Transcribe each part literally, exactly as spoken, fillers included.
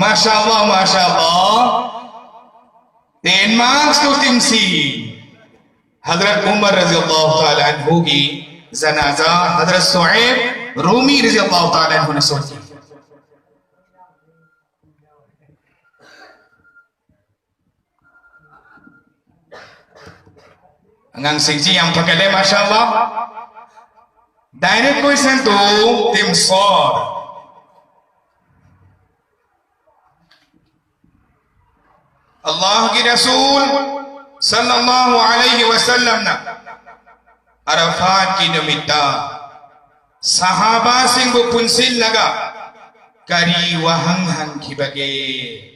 Masha Allah, masha Allah. Ten marks to Team C. Hazrat Umar radhiyallahu ta'ala anhu ki janaza Hazrat Suhaib Rumi radhiyallahu ta'ala anhu ne sochi. Angang singji yang pakale, masha Allah. Direct question to Team Sod. Allah ki Rasul sallallahu alaihi wasallam na Arafat ki numitta sahaba singbu punsil laga kari wahang hangkibage.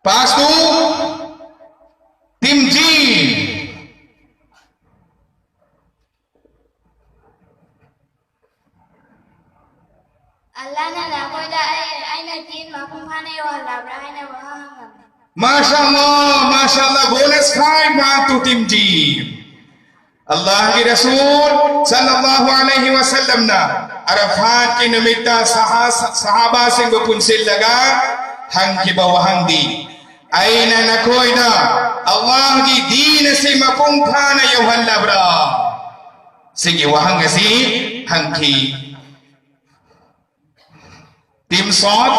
Pass to Team G. Allah na nakoida ai, aina din mapung phana yo Allah bra aina wa. Masha Allah, masha Allah. Bonus five mark to Team G. Allah ki Rasul sallallahu alaihi wasallam na Arafat ki numitta saha-, sahaba singbu punsil laga hangkiba wahang di. Aina nakoida Allah ki din si mapung phana yo Allah bra. Sigi wahang si hangki. Team Sod,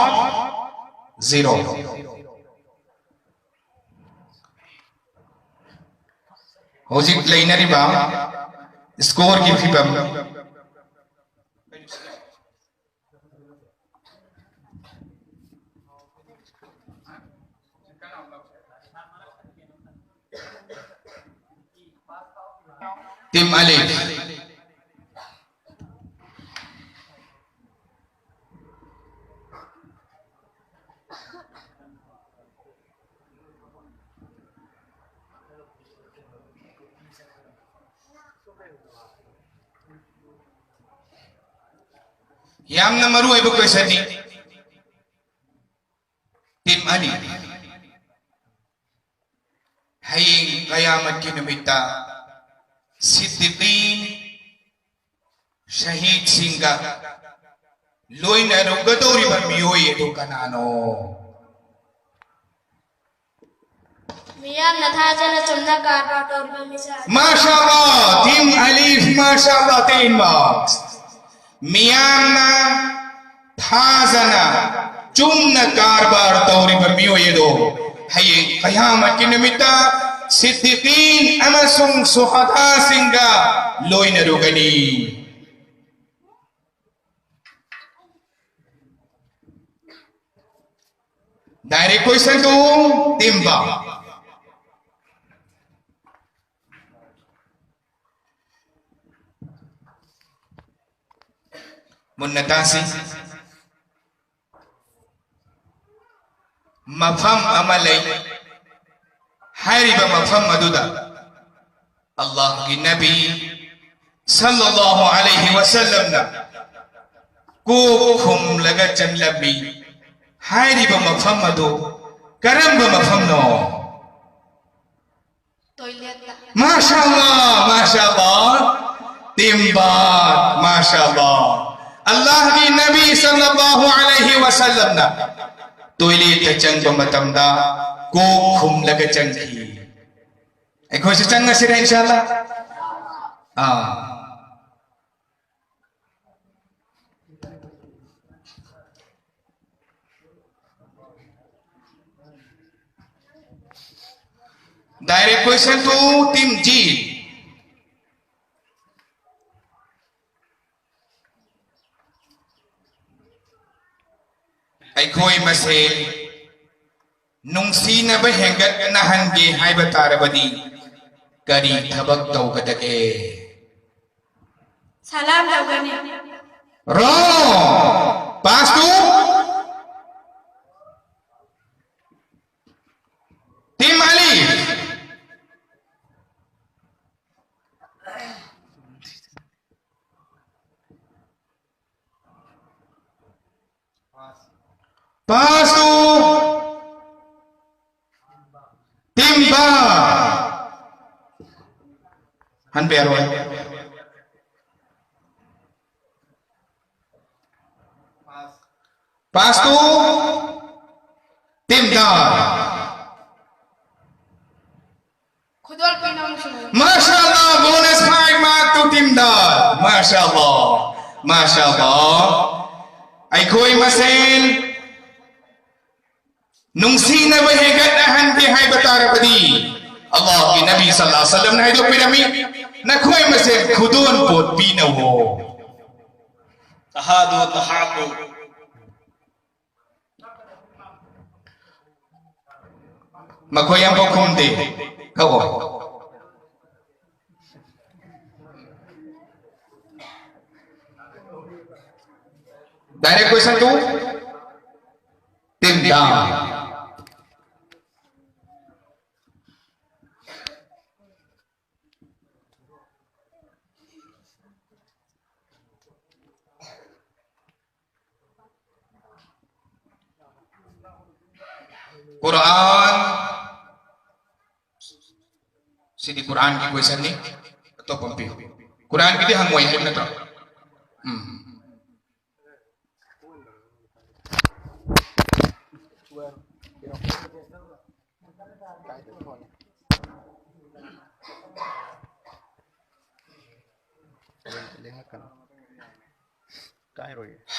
zero. Hojik leina riba, score ki fibam. Team Alif. ꯌꯥꯝꯅ ꯃꯔꯨ ꯑꯣꯏꯕ question ꯅꯤ꯫ Team Alif. ꯍꯌꯦꯡ ꯀꯌꯥꯃꯠꯀꯤ ꯅꯨꯃꯤꯠꯇ ꯁꯤꯗꯤꯀꯤꯟ, ꯁꯍꯤꯗꯁꯤꯡꯒ ꯂꯣꯏꯅꯔꯨꯒꯗꯧꯔꯤꯕ ꯃꯤꯑꯣꯏ ꯑꯗꯨ ꯀꯅꯥꯅꯣ? ꯃꯤꯌꯥꯝꯅ ꯊꯥꯖꯅ ꯆꯨꯝꯅ ꯀꯔꯕꯥꯔ ꯇꯧꯔꯤꯕ ꯃꯤꯁꯛ꯫ ꯃꯥꯁꯥ ꯑꯜꯂꯥ, ꯇꯤꯝ ꯑꯂꯤꯐ, ꯃꯥꯁꯥ ꯑꯜꯂꯥ, ꯇꯦꯟ ꯃꯥꯔꯛꯁ꯫ ꯃꯤꯌꯥꯝꯅ ꯊꯥꯖꯅ ꯆꯨꯝꯅ ꯀꯔꯕꯥꯔ ꯇꯧꯔꯤꯕ ꯃꯤꯑꯣꯏ ꯑꯗꯣ ꯍꯌꯦꯡ ꯀꯌꯥꯃꯠꯀꯤ ꯅꯨꯃꯤꯠꯇ ꯁꯤꯗꯤꯀꯤꯟ ꯑꯃꯁꯨꯡ ꯁꯨꯍꯗꯥꯁꯤꯡꯒ ꯂꯣꯏꯅꯔꯨꯒꯅꯤ꯫ Direct question to Team Ba. ꯃꯨꯟꯅ ꯇꯥꯁꯤ꯫ ꯃꯐꯝ ꯑꯃ ꯂꯩ꯫ ꯍꯥꯏꯔꯤꯕ ꯃꯐꯝ ꯑꯗꯨꯗ ꯑꯜꯂꯥꯍꯒꯤ ꯅꯕꯤ ꯁꯜꯂꯜꯂꯥꯍꯨ ꯑꯂꯩꯍꯤ ꯋꯁꯜꯂꯝꯅ ꯀꯣꯛ ꯈꯨꯝꯂꯒ ꯆꯪꯂꯝꯃꯤ꯫ ꯍꯥꯏꯔꯤꯕ ꯃꯐꯝ ꯑꯗꯨ ꯀꯔꯝꯕ ꯃꯐꯝꯅꯣ? ꯇꯣꯏꯂꯦꯠꯇ꯫ ꯃꯥꯁꯥ ꯑꯜꯂꯥ, ꯃꯥꯁꯥ ꯑꯜꯂꯥ꯫ ꯇꯤꯝ ꯕꯥ, ꯃꯥꯁꯥ ꯑꯜꯂꯥ꯫ ꯑꯜꯂꯥꯍꯒꯤ ꯅꯕꯤ ꯁꯜꯂꯜꯂꯥꯍꯨ ꯑꯂꯩꯍꯤ ꯋꯁꯜꯂꯝꯅ ꯇꯣꯏꯂꯦꯠꯇ ꯆꯪꯕ ꯃꯇꯝꯗ ꯀꯣꯛ ꯈꯨꯝꯂꯒ ꯆꯪꯈꯤ꯫ ꯑꯩꯈꯣꯏꯁꯨ ꯆꯪꯉꯁꯤꯔ, ꯏꯟꯁꯥ ꯑꯜꯂꯥ? ꯑꯥ꯫ Direct question to Team G. ꯑꯩꯈꯣꯏ ꯃꯁꯦꯜ ꯅꯨꯡꯁꯤꯅꯕ ꯍꯦꯟꯒꯠꯅꯍꯟꯒꯦ ꯍꯥꯏꯕ ꯇꯥꯔꯕꯗꯤ ꯀꯔꯤ ꯊꯕꯛ ꯇꯧꯒꯗꯒꯦ? ꯁꯂꯥꯝ ꯇꯧꯒꯅꯤ꯫ Wrong. Pass to Team Ali. Pass to Team Ba. ꯍꯟꯕ ꯌꯥꯔꯣꯏ꯫ Pass to team ꯗꯥꯜ꯫ ꯈꯨꯗꯣꯜ ꯄꯤꯅꯕꯁꯤꯡ꯫ ꯃꯥꯁꯥ ꯑꯜꯂꯥ, bonus five mark to team ꯗꯥꯜ꯫ ꯃꯥꯁꯥ ꯑꯜꯂꯥ, ꯃꯥꯁꯥ ꯑꯜꯂꯥ꯫ ꯑꯩꯈꯣꯏ ꯃꯁꯦꯟ ꯅꯨꯡꯁꯤꯅꯕ ꯍꯦꯟꯒꯠꯅꯍꯟꯒꯦ ꯍꯥꯏꯕ ꯇꯥꯔꯕꯗꯤ, ꯑꯜꯂꯥꯍꯒꯤ ꯅꯕꯤ ꯁꯜꯂꯜꯂꯥꯍꯨ ꯑꯂꯩꯍꯤ ꯋꯁꯜꯂꯝꯅ ꯍꯥꯏꯗꯣꯛꯄꯤꯔꯝꯃꯤ, "ꯅꯈꯣꯏ ꯃꯁꯦꯟ ꯈꯨꯗꯣꯜ ꯄꯣꯠ ꯄꯤꯅꯧꯋꯣ"꯫ ꯇꯍꯥꯗꯨ ꯇꯍꯥꯕꯨ꯫ ꯃꯈꯣꯏ ꯑꯃꯐꯥꯎ ꯈꯨꯝꯗꯦ꯫ ꯀꯛꯑꯣ꯫ Direct question to team ꯗꯥꯜ꯫ ꯀꯨꯔꯥꯟ꯫ ꯁꯤꯗꯤ ꯀꯨꯔꯥꯟꯒꯤ questionꯅꯤ꯫ ꯑꯇꯣꯞꯄ ꯑꯃ ꯄꯤꯌꯨ꯫ ꯀꯨꯔꯥꯟꯒꯤꯗꯤ ꯍꯪꯉꯣꯏ ꯍꯥꯏꯕ ꯅꯠꯇ꯭ꯔꯣ? ꯎꯝ꯫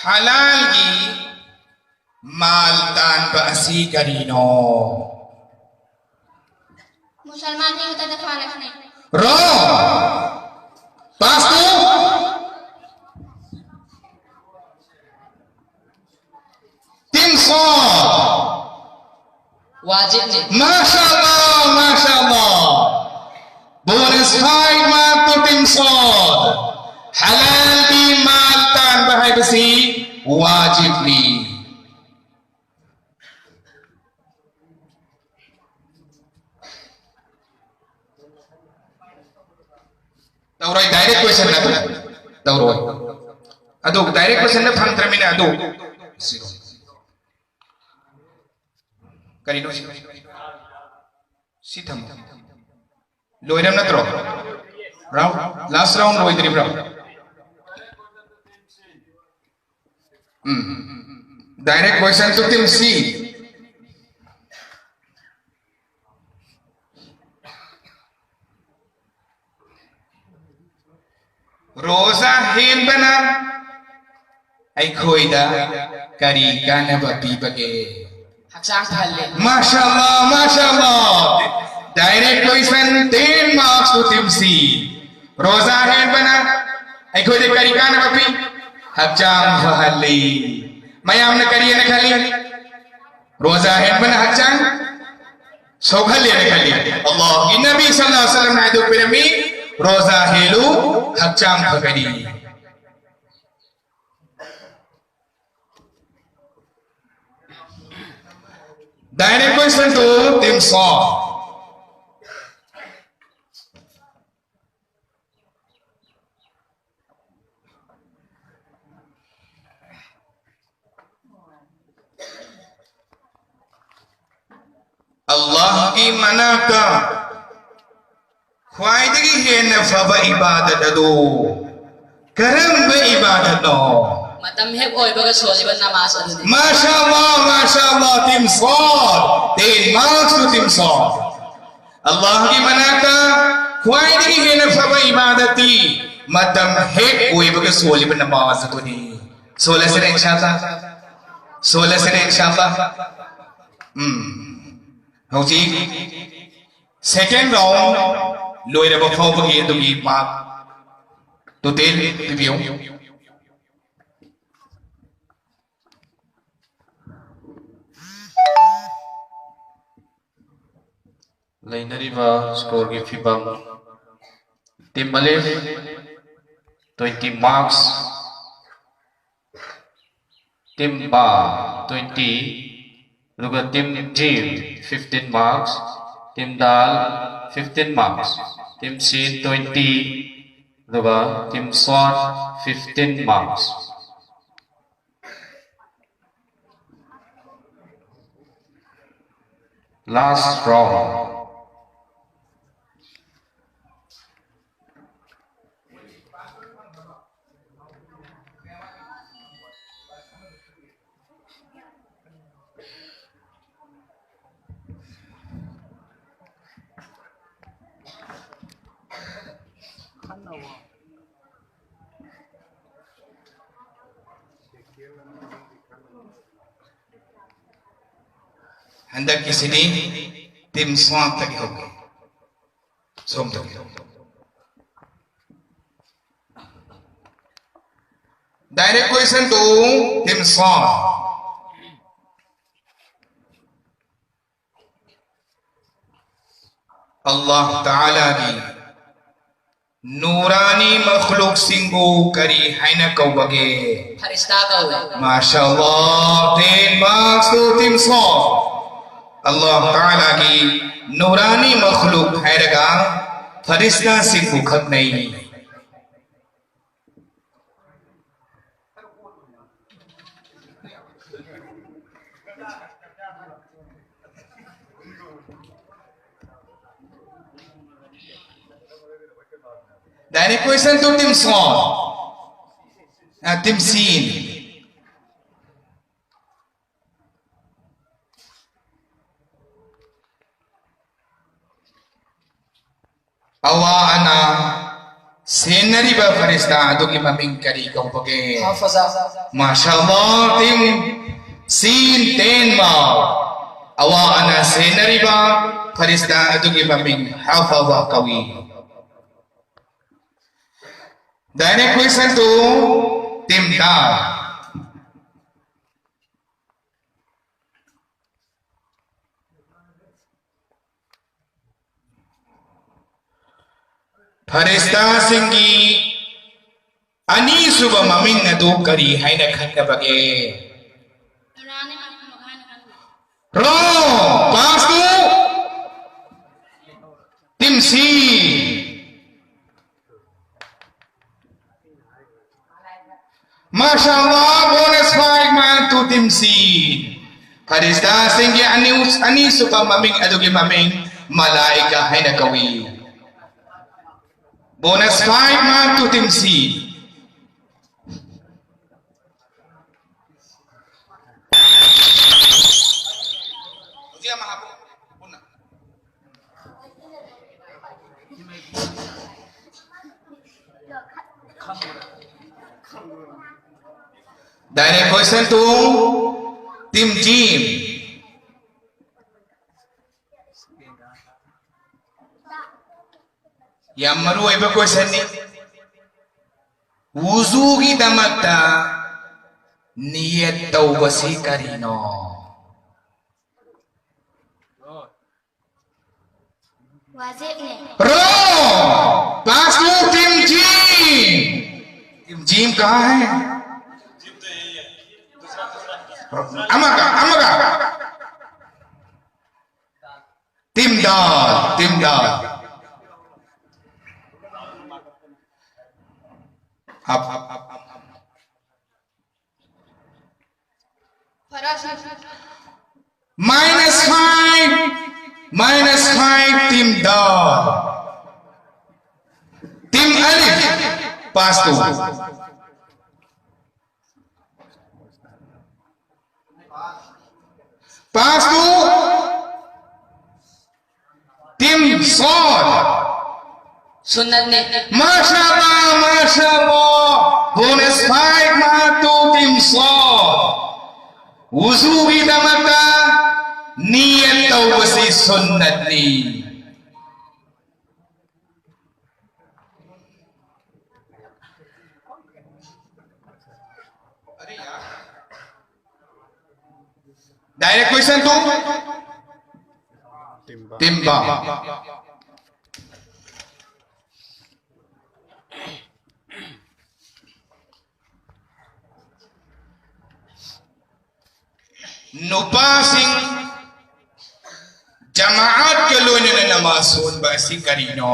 ꯍꯂꯥꯜꯒꯤ ꯃꯥꯜ ꯇꯥꯟꯕ ꯑꯁꯤ ꯀꯔꯤꯅꯣ? ꯃꯨꯁꯜꯃꯥꯟꯁꯤꯡ ꯎꯇꯗ ꯈꯥꯜꯂꯁꯤꯅꯦ꯫ Wrong. Pass to team ꯁꯣꯗ꯫ ꯋꯥꯖꯤꯕꯅꯤ꯫ ꯃꯥꯁꯥ ꯑꯜꯂꯥ, ꯃꯥꯁꯥ ꯑꯜꯂꯥ꯫ Bonus five mark to team ꯁꯣꯗ꯫ ꯍꯂꯥꯜꯒꯤ ꯃꯥꯜ ꯇꯥꯟꯕ ꯍꯥꯏꯕꯁꯤ ꯋꯥꯖꯤꯕꯅꯤ꯫ ꯇꯧꯔꯣꯏ, direct question ꯑꯗꯨ ꯇꯧꯔꯣꯏ꯫ ꯑꯗꯨ direct questionꯗ ꯐꯪꯗ꯭ꯔꯃꯤꯅ ꯑꯗꯨ ꯀꯔꯤꯅꯣ ꯁꯤ? ꯁꯤ ꯊꯝꯃꯣ꯫ ꯂꯣꯏꯔꯝ ꯅꯠꯇ꯭ꯔꯣ? Round, last round ꯂꯣꯏꯗ꯭ꯔꯤꯕ꯭ꯔꯣ? Um. Direct question to team C. ꯔꯣꯖꯥ ꯍꯦꯟꯕꯅ ꯑꯩꯈꯣꯏꯗ ꯀꯔꯤ ꯀꯥꯟꯅꯕ ꯄꯤꯕꯒꯦ? ꯍꯛꯆꯥꯡ ꯐꯍꯜꯂꯦ꯫ ꯃꯥꯁꯥ ꯑꯜꯂꯥ, ꯃꯥꯁꯥ ꯑꯜꯂꯥ꯫ Direct question, ten marks to team C. ꯔꯣꯖꯥ ꯍꯦꯟꯕꯅ ꯑꯩꯈꯣꯏꯗ ꯀꯔꯤ ꯀꯥꯟꯅꯕ ꯄꯤ? ꯍꯛꯆꯥꯡ ꯐꯍꯜꯂꯤ꯫ ꯃꯌꯥꯝꯅ ꯀꯔꯤ ꯍꯥꯏꯅ ꯈꯜꯂꯤ? ꯔꯣꯖꯥ ꯍꯦꯟꯕꯅ ꯍꯛꯆꯥꯡ ꯁꯣꯛꯍꯜꯂꯦꯅ ꯈꯜꯂꯤ꯫ ꯑꯜꯂꯥꯍꯒꯤ ꯅꯕꯤ ꯁꯜꯂꯜꯂꯥꯍꯨ ꯑꯂꯩꯍꯤ ꯋꯁꯜꯂꯝꯅ ꯍꯥꯏꯗꯣꯛꯄꯤꯔꯝꯃꯤ, ꯔꯣꯖꯥ ꯍꯦꯜꯂꯨ, ꯍꯛꯆꯥꯡ ꯐꯒꯅꯤ꯫ Direct question to team Saw. ꯑꯜꯂꯥꯍꯒꯤ ꯃꯅꯥꯛꯇ ꯈ꯭ꯋꯥꯏꯗꯒꯤ ꯍꯦꯟꯅ ꯐꯕ ꯏꯕꯥꯗꯠ ꯑꯗꯨ ꯀꯔꯝꯕ ꯏꯕꯥꯗꯠꯅꯣ? ꯃꯇꯝ ꯍꯦꯛ ꯑꯣꯏꯕꯒ ꯁꯣꯜꯂꯤꯕ ꯅꯃꯥꯖ ꯑꯗꯨꯅꯤ꯫ ꯃꯥꯁꯥ ꯑꯜꯂꯥ, ꯃꯥꯁꯥ ꯑꯜꯂꯥ, team Saw. Ten marks to team Saw. ꯑꯜꯂꯥꯍꯒꯤ ꯃꯅꯥꯛꯇ ꯈ꯭ꯋꯥꯏꯗꯒꯤ ꯍꯦꯟꯅ ꯐꯕ ꯏꯕꯥꯗꯠꯇꯤ ꯃꯇꯝ ꯍꯦꯛ ꯑꯣꯏꯕꯒ ꯁꯣꯜꯂꯤꯕ ꯅꯃꯥꯖ ꯑꯗꯨꯅꯤ꯫ ꯁꯣꯜꯂꯁꯤꯔ ꯏꯟꯁꯥ ꯑꯜꯂꯥ? ꯁꯣꯜꯂꯁꯤꯔ ꯏꯟꯁꯥ ꯑꯜꯂꯥ? ꯎꯝ꯫ ꯍꯧꯖꯤꯛ second round ꯂꯣꯏꯔꯕ ꯐꯥꯎꯕꯒꯤ ꯑꯗꯨꯒꯤ mark total ꯄꯤꯕꯤꯌꯨ꯫ ꯂꯩꯅꯔꯤꯕ scoreꯒꯤ ꯐꯤꯕꯝ, team Alif twenty marks, team ꯕꯥ twenty, ꯑꯗꯨꯒ team gym fifteen marks, team ꯗꯥꯜ fifteen marks, team ꯁꯤꯟ twenty, ꯑꯗꯨꯒ team ꯁ꯭ꯋꯥꯟ fifteen marks. Last round. ꯍꯟꯗꯛꯀꯤꯁꯤꯗꯤ team ꯁ꯭ꯋꯥꯞꯇꯒꯤ ꯍꯧꯒꯦ꯫ ꯁꯣꯝꯗꯒꯤ꯫ Direct question to team swab. ꯑꯜꯂꯥꯍ ꯇꯥꯂꯥꯒꯤ ꯅꯨꯔꯥꯅꯤ ꯃꯈꯂꯨꯛꯁꯤꯡꯕꯨ ꯀꯔꯤ ꯍꯥꯏꯅ ꯀꯧꯕꯒꯦ? ꯐꯔꯤꯁꯇꯥ ꯀꯧꯋꯦ꯫ ꯃꯥꯁꯥ ꯑꯜꯂꯥꯍ, ten marks to team swab. ꯑꯜꯂꯥꯍ ꯇꯥꯂꯥꯒꯤ ꯅꯨꯔꯥꯅꯤ ꯃꯈꯂꯨꯛ ꯍꯥꯏꯔꯒ ꯐꯔꯤꯁꯇꯥꯁꯤꯡꯕꯨ ꯈꯛꯅꯩ꯫ Direct question to team Swan. Uh, team Sin. ꯑꯜꯂꯥꯍꯅ ꯁꯦꯟꯅꯔꯤꯕ ꯐꯔꯤꯁꯇꯥ ꯑꯗꯨꯒꯤ ꯃꯃꯤꯡ ꯀꯔꯤ ꯀꯧꯕꯒꯦ? ꯍꯥꯐꯖ꯫ ꯃꯥꯁꯥ ꯑꯜꯂꯥꯍ, team Sin ten mark. ꯑꯜꯂꯥꯍꯅ ꯁꯦꯟꯅꯔꯤꯕ ꯐꯔꯤꯁꯇꯥ ꯑꯗꯨꯒꯤ ꯃꯃꯤꯡ ꯍꯥꯐꯖ ꯀꯧꯏ꯫ Direct question to team Dar. ꯐꯔꯤꯁꯇꯥꯁꯤꯡꯒꯤ ꯑꯅꯤꯁꯨꯕ ꯃꯃꯤꯡ ꯑꯗꯨ ꯀꯔꯤ ꯍꯥꯏꯅ ꯈꯪꯅꯕꯒꯦ? ꯅꯨꯔꯥꯅꯤ ꯃꯈꯂꯨꯛ ꯍꯥꯏꯅ ꯈꯪꯅꯩ꯫ Wrong! Pass to team Sin. ꯃꯥꯁꯥ ꯑꯜꯂꯥꯍ, bonus five mark to team Sin. ꯐꯔꯤꯁꯇꯥꯁꯤꯡꯒꯤ ꯑꯅꯤ, ꯑꯅꯤꯁꯨꯕ ꯃꯃꯤꯡ ꯑꯗꯨꯒꯤ ꯃꯃꯤꯡ ꯃꯂꯥꯏꯀꯥ ꯍꯥꯏꯅ ꯀꯧꯏ꯫ Bonus five mark to team Sin. ꯍꯧꯖꯤꯛ ꯑꯃ ꯍꯥꯞꯄꯣ꯫ ꯄꯨꯟꯅ꯫ Direct question to Team Jim. ꯌꯥꯝ ꯃꯔꯨ ꯑꯣꯏꯕ questionꯅꯤ꯫ ꯋꯨꯖꯨꯒꯤꯗꯃꯛꯇ ꯅꯤꯌꯠ ꯇꯧꯕꯁꯤ ꯀꯔꯤꯅꯣ? ꯋꯥꯖꯤꯕꯅꯦ꯫ Wrong! Pass to Team G! Team G कहाँ है? ꯑꯃꯒ, ꯑꯃꯒ꯫ Team Dal, Team Dal. Up, up, up, up, up. Minus five, minus five, Team Dal. Team Alif, pass to. Pass to Team Sod. ꯁꯨꯟꯅꯠꯅꯤ꯫ ꯃꯥꯁꯥ ꯑꯜꯂꯥ, ꯃꯥꯁꯥ ꯑꯜꯂꯥ꯫ Bonus five ꯃꯍꯥꯛꯇꯨ Team Sod. ꯋꯨꯖꯨꯒꯤꯗꯃꯛꯇ ꯅꯤꯌꯠ ꯇꯧꯕꯁꯤ ꯁꯨꯟꯅꯠꯅꯤ꯫ Direct question to Team Bam. ꯅꯨꯄꯥꯁꯤꯡ ꯖꯃꯥꯑꯠꯀ ꯂꯣꯏꯅꯅ ꯅꯃꯥꯖ ꯁꯣꯟꯕ ꯑꯁꯤ ꯀꯔꯤꯅꯣ?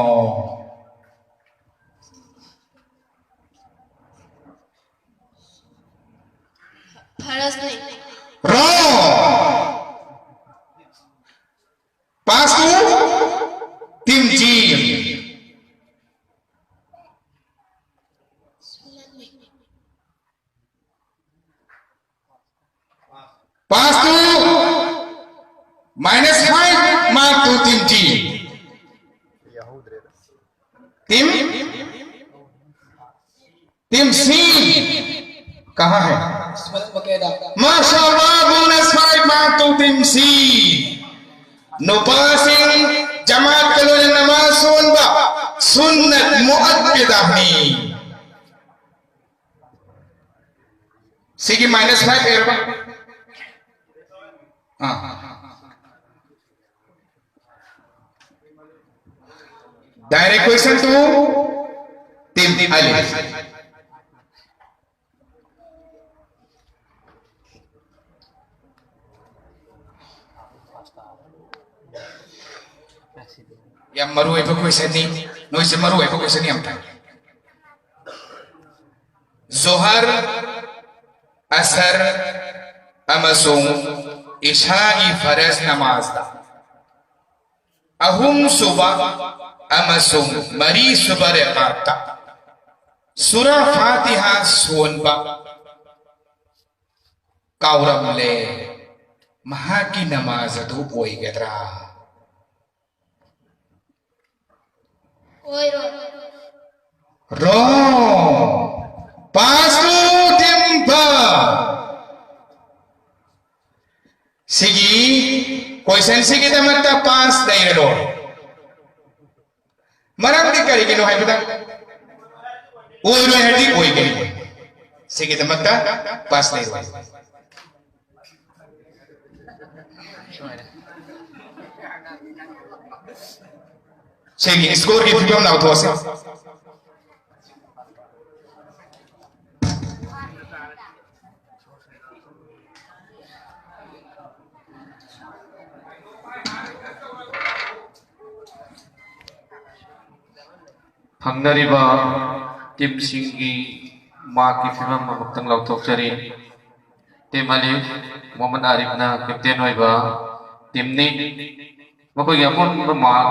ꯐꯔꯖꯅꯤ꯫ Wrong! Pass to Team G. Pass to minus five mark to Team G. Team? Team C कहाँ है? माशाल्लाह, bonus five mark to team C. ꯅꯨꯄꯥꯁꯤꯡ ꯖꯃꯥꯠꯀ ꯂꯣꯏꯅꯅ ꯅꯃꯥꯖ ꯁꯣꯟꯕ ꯁꯨꯟꯅꯠ ꯃꯨꯑꯛꯀꯗꯅꯤ꯫ ꯁꯤꯒꯤ minus five ꯑꯣꯏꯔꯕ? ꯑꯥ꯫ Direct question to team Ali. ꯌꯥꯝ ꯃꯔꯨ ꯑꯣꯏꯕ question ꯅꯤ꯫ ꯅꯣꯏꯁꯦ ꯃꯔꯨ ꯑꯣꯏꯕ question ꯌꯥꯝ ꯇꯥꯏ꯫ ꯖꯣꯍꯔ, ꯑꯁꯔ ꯑꯃꯁꯨꯡ ꯏꯁꯥꯒꯤ ꯐꯔꯖ ꯅꯃꯥꯖꯗ ꯑꯍꯨꯝꯁꯨꯕ ꯑꯃꯁꯨꯡ ꯃꯔꯤꯁꯨꯕ ꯔꯦꯀꯥꯠꯇ ꯁꯨꯔꯥ ꯐꯥꯇꯤꯍꯥ ꯁꯣꯟꯕ ꯀꯥꯎꯔꯝꯂꯦ꯫ ꯃꯍꯥꯛꯀꯤ ꯅꯃꯥꯖ ꯑꯗꯨ ꯑꯣꯏꯒꯗ꯭ꯔꯥ? ꯑꯣꯏꯔꯣꯏ꯫ Wrong. Pass to team B. ꯁꯤꯒꯤ question ꯁꯤꯒꯤꯗꯃꯛꯇ pass ꯂꯩꯔꯔꯣꯏ꯫ ꯃꯔꯝꯗꯤ ꯀꯔꯤꯒꯤꯅꯣ ꯍꯥꯏꯕꯗ, ꯑꯣꯏꯔꯣꯏ ꯍꯥꯏꯔꯗꯤ ꯑꯣꯏꯒꯅꯤ꯫ ꯁꯤꯒꯤꯗꯃꯛꯇ pass ꯂꯩꯔꯣꯏ꯫ ꯁꯤꯒꯤ score ꯒꯤ ꯐꯤꯕꯝ ꯂꯥꯎꯊꯣꯛꯑꯁꯤ꯫ ꯐꯪꯅꯔꯤꯕ team ꯁꯤꯡꯒꯤ mark ꯀꯤ ꯐꯤꯕꯝ ꯑꯃꯨꯛꯇꯪ ꯂꯥꯎꯊꯣꯛꯆꯔꯤ꯫ Team ꯑꯂꯤꯐ, ꯃꯣꯍꯝꯃꯗ ꯑꯥꯔꯤꯐꯅ captain ꯑꯣꯏꯕ team ꯅꯤ꯫ ꯃꯈꯣꯏꯒꯤ ꯑꯄꯨꯟꯕ mark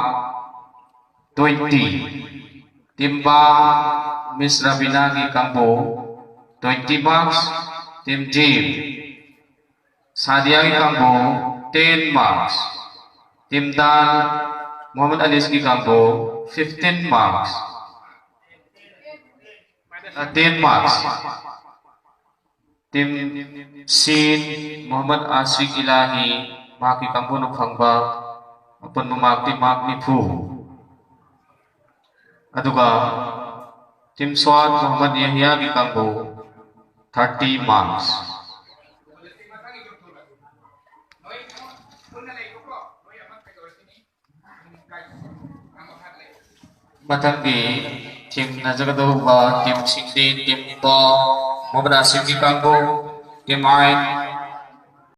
twenty꯫ Team ꯕꯥ, ꯃꯤꯁ ꯔꯕꯤꯅꯥꯒꯤ ꯀꯥꯡꯕꯨ, twenty marks꯫ Team ꯖꯤ, ꯁꯥꯗꯤꯌꯥꯒꯤ ꯀꯥꯡꯕꯨ, ten marks꯫ Team ꯗꯥꯜ, ꯃꯣꯍꯝꯃꯗ ꯑꯅꯤꯁꯀꯤ ꯀꯥꯡꯕꯨ, fifteen marks꯫ ten marks. Team C, Muhammad Ashiq Ilahi, ꯃꯍꯥꯛꯀꯤ ꯀꯥꯡꯕꯨꯅ ꯐꯪꯕ ꯑꯄꯨꯟꯕ mark ꯇꯤ mark ꯅꯤꯐꯨ꯫ ꯑꯗꯨꯒ Team Swat, Muhammad Yahya ꯒꯤ ꯀꯥꯡꯕꯨ thirty marks꯫ ꯃꯊꯪꯒꯤ ꯊꯦꯡꯅꯖꯒꯗꯧꯕ team ꯁꯤꯡꯗꯤ Team ꯇꯣ, ꯃꯨꯍꯝꯃꯗ ꯑꯥꯁꯤꯐꯀꯤ ꯀꯥꯡꯕꯨ, Team ꯑꯥꯏꯟ,